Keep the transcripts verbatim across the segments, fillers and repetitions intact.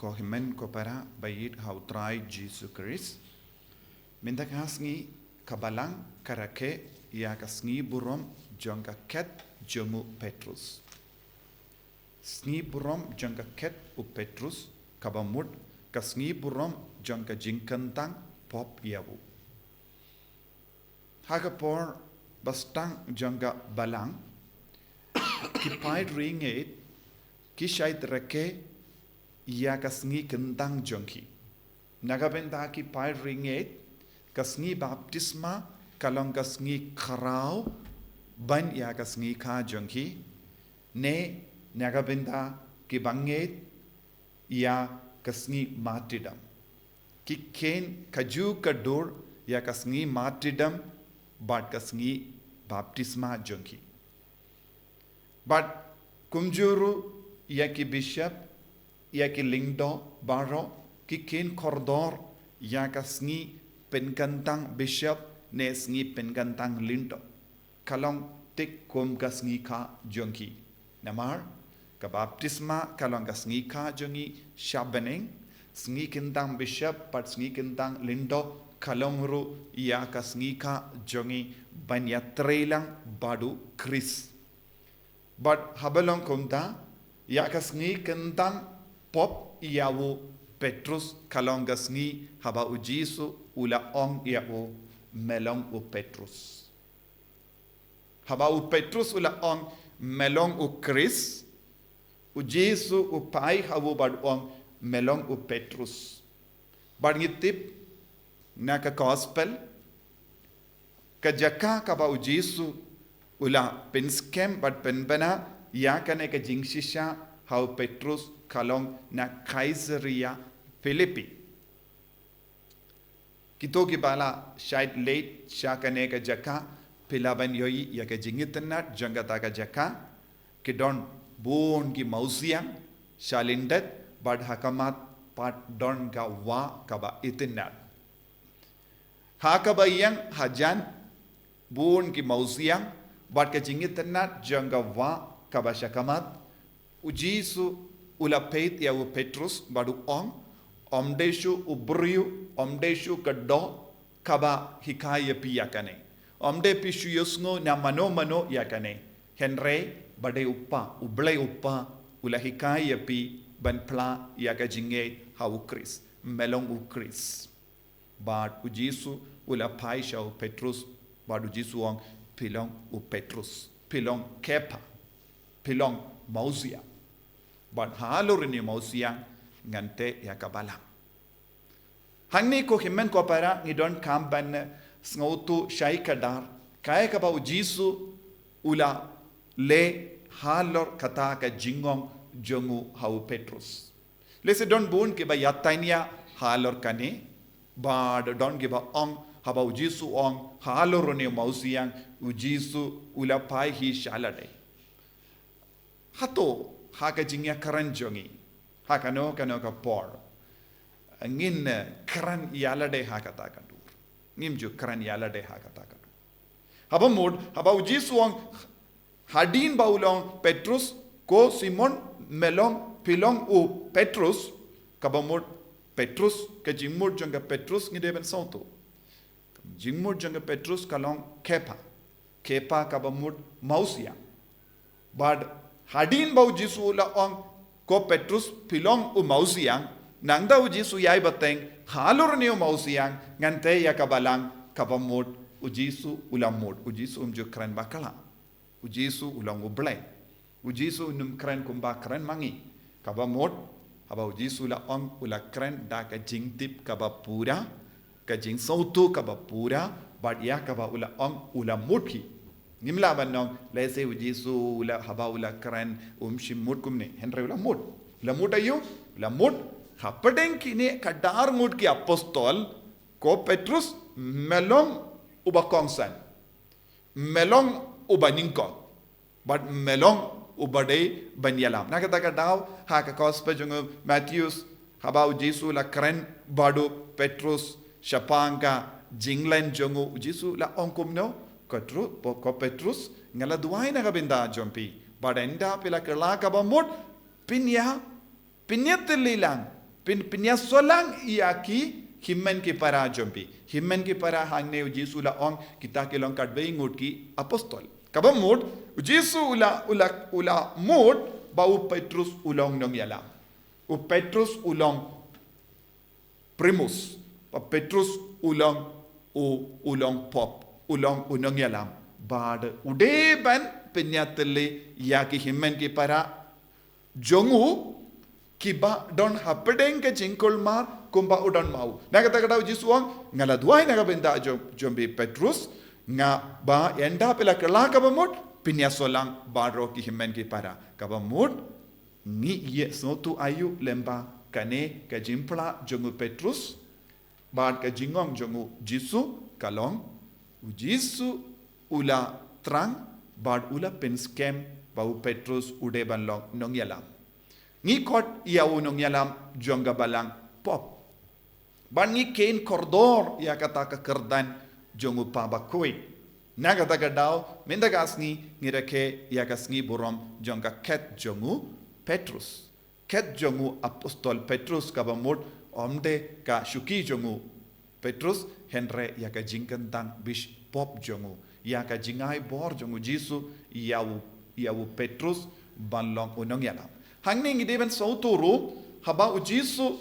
Ko hynmen ko para ba ïeit ha u Trai Jisu Khrist. Mynta ka sngi ka Balang ka rakhe ïa ka sngi burom jong ka khet jong u Petrus. Sngi burom jong ka khet u Petrus, kaba mut ka sngi burom jong ka jingkyntang pop ïa u. Ha ka por ba sdang jong ka Balang, ki paid riewngeit ki shait rakhe ïa ka sngi kyntang jong ki. Na ka bynta ki paid riewngeit, ka sngi baptisma ka long ka sngi khraw ban ïa ka sngi kha jong ki, ne na ka bynta ki bangeit ïa ka sngi martyrdom. Ki kheiñ kajuh ka dur ïa ka sngi martyrdom bad ka sngi baptisma jong ki. Bad kumjuh ruh ïa ki bishop, ïa ki lyngdoh baroh, ki kheiñ kordor ïa ka sngi pynkyntang bishop ne sngi pynkyntang lyngdoh. Ka long tik kum ka sngi kha jong ki. Namar ka baptisma ka long ka sngi kha jong ngi sha bneng, sngi kyntang bishop bad sngi kyntang lyngdoh ka long ruh ïa ka sngi kha jong ngi ban ïatreilang bad u Khrist. Bad haba long kumta, ïa ka sngi kyntang pop ïa u Petrus ka long ka sngi haba u Jisu u la ong ïa u, me long u Petrus. Haba u Petrus u la ong, me long u Khrist, u Jisu u phai ha u bad ong, me long u Petrus. Bad ngi tip na ka gospel, ka jaka kaba u Jisu u la pynskhem bad pynbna ïa kane ka jingshisha ha u Petrus ka long na Caesarea Philippi. Kito kiba la shait leit sha kane ka jaka, phi lah ban ïohi ïa ka jingitynnad jong kata ka jaka. Ki don bun ki mawsiang sha lyndet bad ha khmat pat don ka wah kaba itynnad. Ha kaba ïeng hajan bun ki mawsiang bad ka jingitynnad jong ka wah kaba sha khmat, u Jisu u la peit ïa u Petrus bad u ong, ym dei shuh u briew, ym dei shuh ka doh kaba hikai ïa phi ïa kane. Ym dei phi shu ïohsngew na mano mano ïa kane. Hynrei ba dei u Kpa, u Blei u Kpa, u la hikai ïa phi ban phla ïa ka jingngeit ha u Khrist. Me long u Khrist. Bad u Jisu u la phai sha u Petrus, bad u Jisu u ong, phi long u Petrus, phi long Kepha, phi long mawsiang. Bad halor une u mawsiang ngan teh ïa ka Balang. Hangne ko hynmen ko para ngi donkam ban sngewthuh shai kdar kaei kaba u Jisu u la leh halor kata ka jingong jong u ha u Petrus. Lehse don bun kiba ïathuh ïa halor kane, bad don kiba ong haba u Jisu u ong halor une u mawsiang, u Jisu u la phai hi sha lade. Hato ha ka jingïakren jong ngi ha kano kano ka por ngin kren ïa lade ha kata ka dur? Ngim ju kren ïa lade ha kata ka dur. Haba mut, haba u Jisu u ong, hadien ba u la ong Petrus, ko Simon, me long, phi long u Petrus, kaba mut Petrus, ka jingmut jong ka Petrus ngi dei ban sngewthuh. Jingmut jong ka Petrus ka long Kepha. Kepha kaba mut mawsiang. Bad hadien ba u Jisu u la ong, ko Petrus, phi long u mawsiang, nangta u Jisu u ïai bteng, halor une u mawsiang ngan teh ïa ka Balang, kaba mut u Jisu u la mut, u Jisu um ju kren bakla. U Jisu u long u Blei. U Jisu um kren kumba kren ma ngi. Kaba mut, haba u Jisu u la ong, u la kren da ka jingtip kaba pura, ka jingsngewthuh kaba pura, bad ïa kaba u la ong u la mut hi. Ngim lah ban ong lehse u Jisu u la, haba u la kren um shym mut kumne. Hynrei u la mut. U la mut aïu? U la mut hapdeng kine ka dar ngut ki apostol, ko Petrus, me long uba kongsan, me long uba nyngkong, bad me long uba dei ban ïalam. Na kata ka daw ha ka gospel jong u Mathaios, haba u Jisu u la kren bad u Petrus shaphang ka jinglen jong u, u Jisu u la ong kumno, ko Petru-, ko Petrus, nga la duwai na ka bynta jong phi, bad ynda phi la kylla kaba mut, phin ïa, phin ïatylli lang Pyn, pynïasoh lang ïa ki hynmen ki para jong phi. Hynmen ki para hangne u Jisu u la ong kita ki long katwei ngut ki apostol. Kaba mut, u Jisu u la, u la, u la mut ba u Petrus u long nongïalam. U Petrus u long primus. Ba Petrus u long u, u long pop. U long u nongïalam. Bad u dei ban pynïatylli ïa ki hynmen ki para jong u kiba don hapdeng ka jingkulmar kumba u don ma u. Na kata ka daw u Jisu u ong, nga la duwai na ka bynta jong, jong phi Petrus, nga ba ynda phi la kylla kaba mut, pynïasoh lang baroh ki hynmen ki para. Kaba mut, ngi ïohsngew tu aïu lyngba kane ka jingphla jong u Petrus, bad ka jingong jong u Jisu ka long, u Jisu u la thrang, bad u la pynskhem ba u Petrus u dei ban long nongïalam. Ngi khot ïa u nongïalam jong ka balang pop. Bad ngi kheiñ kordor ïa kata ka kyrdan jong u Kpa Bakhuid. Na kata ka daw, mynta ka sngi, ngi rakhe ïa ka sngi burom jong ka khet jong u Petrus. Khet jong u apostol Petrus kaba mut ym dei ka shuki jong u Petrus, hynrei ïa ka jingkyntang bish pop jong u. Ïa ka jingai bor jong u Jisu, ïa u, ïa u Petrus, ban long u nongïalam. Hangne ngi dei ban sngewthuh ruh, haba u Jisu,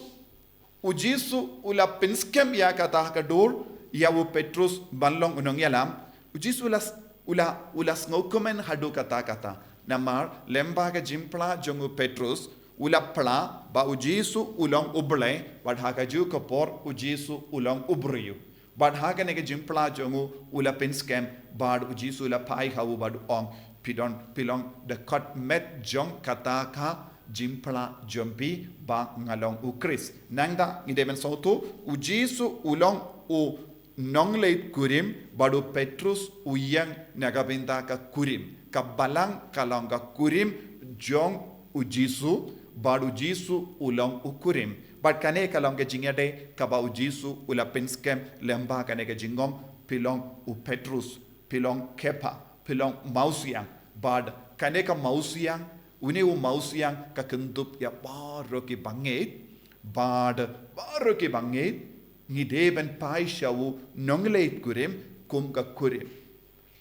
u Jisu u la pynskhem ïa kata ka dur, ïa u Petrus ban long u nongïalam, u Jisu u la, u la, u la sngewkmen haduh katta katta. Namar, lyngba ka jingphla jong u Petrus, u la phla, ba u Jisu u long u Blei, bad ha kajuh ka por u Jisu u long u briew. Bad ha kane ka jingphla jong u u la pynskhem, bad u Jisu u la phai ha u bad u ong, phi don, phi long da kot met jong kata ka jingphla jong phi ba nga long u Khrist. Nangta ngi dei ban sngewthuh, u Jisu u long u nongleit kurim, bad u Petrus u ïeng na ka bynta ka kurim. Ka balang ka long ka kurim jong u Jisu, bad u Jisu u long u kurim. Bad kane ka long ka jingïadei kaba u Jisu u la pynskhem lyngba kane ka jingong, phi long u Petrus, phi long Kepha, phi long mawsiang. Bad kane ka mawsiang, une u mawsiang ka kyndup ïa baroh ki bangeit, bad baroh ki bangeit, ngi dei ban phai sha u nongleit kurim kum ka kurim.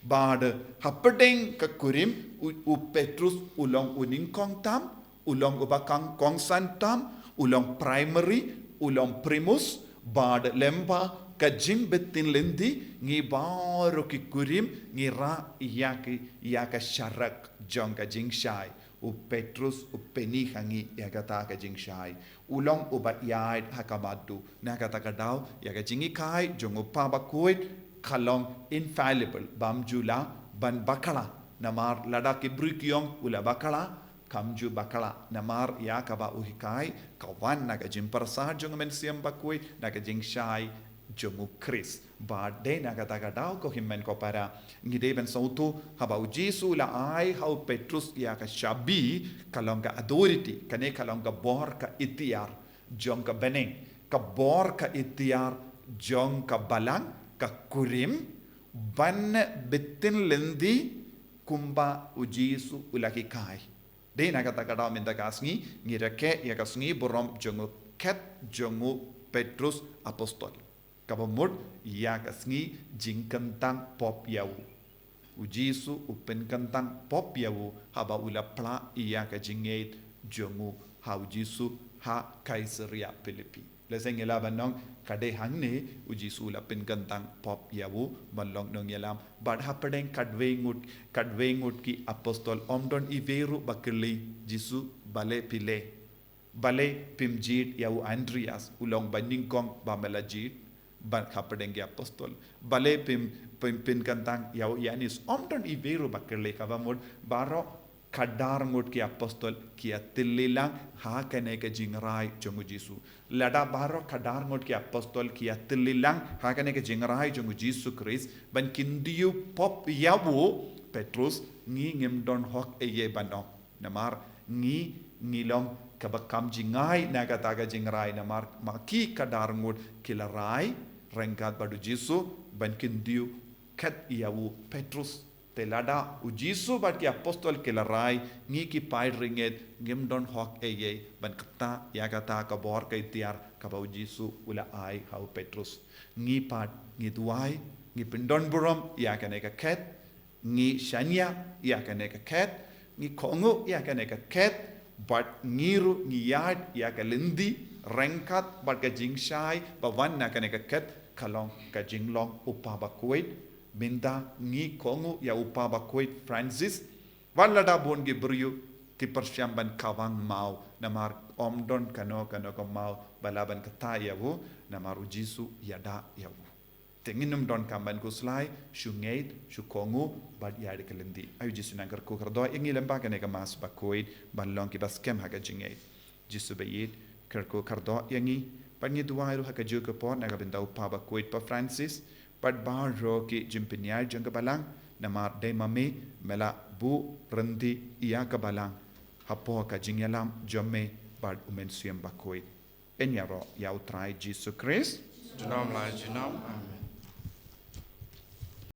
Bad hapdeng ka kurim, u, u Petrus u long u nyngkong tam, u long uba kongsan tam, u long primary, u long primus, bad lyngba ka jingbtin lynti, ngi baroh ki kurim, ngi rah ïa ki, ïa ka sharak jong ka jingshai. U Petrus u pyni ha ngi ïa kata ka jingshai. U long uba ïaid ha ka madu. Na kata ka daw, ïa ka jinghikai jong u Kpa Bakhuid ka long infallible, bym ju lah ban bakla. Namar lada ki briew ki ong u la bakla, kam ju bakla. Namar ïa kaba u hikai ka wan na ka jingpyrsad jong u Mynsiem Bakhuid, na ka jingshai jong u Khrist. Bad dei na kata ka daw ko hynmen ko para, ngi dei ban sngewthuh, haba u Jisu u la ai ha u Petrus ïa ka shabi, ka long ka authority, kane ka long ka bor ka iktiar jong ka bneng, ka bor ka iktiar jong ka balang, ka kurim, ban btin lynti kumba u Jisu u la hikai. Dei na kata ka daw mynta ka sngi, ngi rakhe ïa ka sngi burom jong u khet jong u Petrus apostol. Kaba mut ïa ka sngi jingkyntang pop ïa u. U Jisu u pynkyntang pop ïa u haba u la phla ïa ka jingngeit jong u ha u Jisu ha Kaisaria Philippi. Lehse ngi lah ban ong ka dei hangne u Jisu u la pynkyntang pop ïa u ban long nongïalam. Bad hapdeng katwei ngut, katwei ngut ki apostol ym don iwei ruh ba kylli Jisu balei phi leh. Balei phim jied ïa u Andreas, u long ba nyngkong ba me la jied, ba hapdeng ki apostol. Balei phim, phim, pynkyntang ïa u Ïanis, ym don iwei ruh ba kylli. Kaba mut baroh khadar ngut ki apostol ki ïatylli lang ha kane ka jingrai jong u Jisu. Lada baroh khadar ngut ki apostol ki ïatylli lang ha kane ka jingrai jong u Jisu Khrist, ban kyntiew pop ïa u Petrus, ngi ngim don hok ei ei ban ong. Namar ngi, ngi long kaba kham jingai na kata ka jingrai, namar ma ki khadar ngut ki la rai ryngkat bad u Jisu ban kyntiew khet ïa u Petrus. Te lada u Jisu bad ki apostol ki la rai, ngi ki paid ringit ngim don hok ei ei ban kata ïa kata ka bor ka iktiar kaba u Jisu u la ai ha u Petrus. Ngi pat ngi duwai, ngi pyndon burom ïa kane ka khet, ngi shaniah ïa kane ka khet, ngi kohnguh ïa kane ka khet, bad ngi ruh ngi ïaid ïa ka lynti ryngkat bad ka jingshai ba wan na kane ka khet, ka long ka jinglong u Pa Bakhuid. Mynta ngi kohnguh ïa u Pa Bakhuid Francis, wat lada bun ki briew ki pyrshang ban kawang maw, namar ym don kano kano ka maw ba lah ban kata ïa u, namar u Jisu ïada ïa u. Te ngin ym donkam ban khuslai, shu ngeit, shu kohnguh bad ïaid ka lynti. Ai u Jisu nang kyrkhu kyrdoh ïa ngi lyngba kane ka Mass Bakhuid ban long kiba skhem ha ka jingngeit. Jisu ba ïeit, kyrkhu kyrdoh ïa ngi. Bad ngi duwai ruh ha kajuh ka por na ka bynta u Pa Bakhuid Pa Francis bad baroh ki jingpynïaid jong ka Balang, namar dei ma me me la buh ryntih ïa ka Balang hapoh ka jingïalam jong me bad u Mynsiem Bakhuid. Yn ïaroh ïa u Trai Jisu Khrist. Junom la junom. Amen.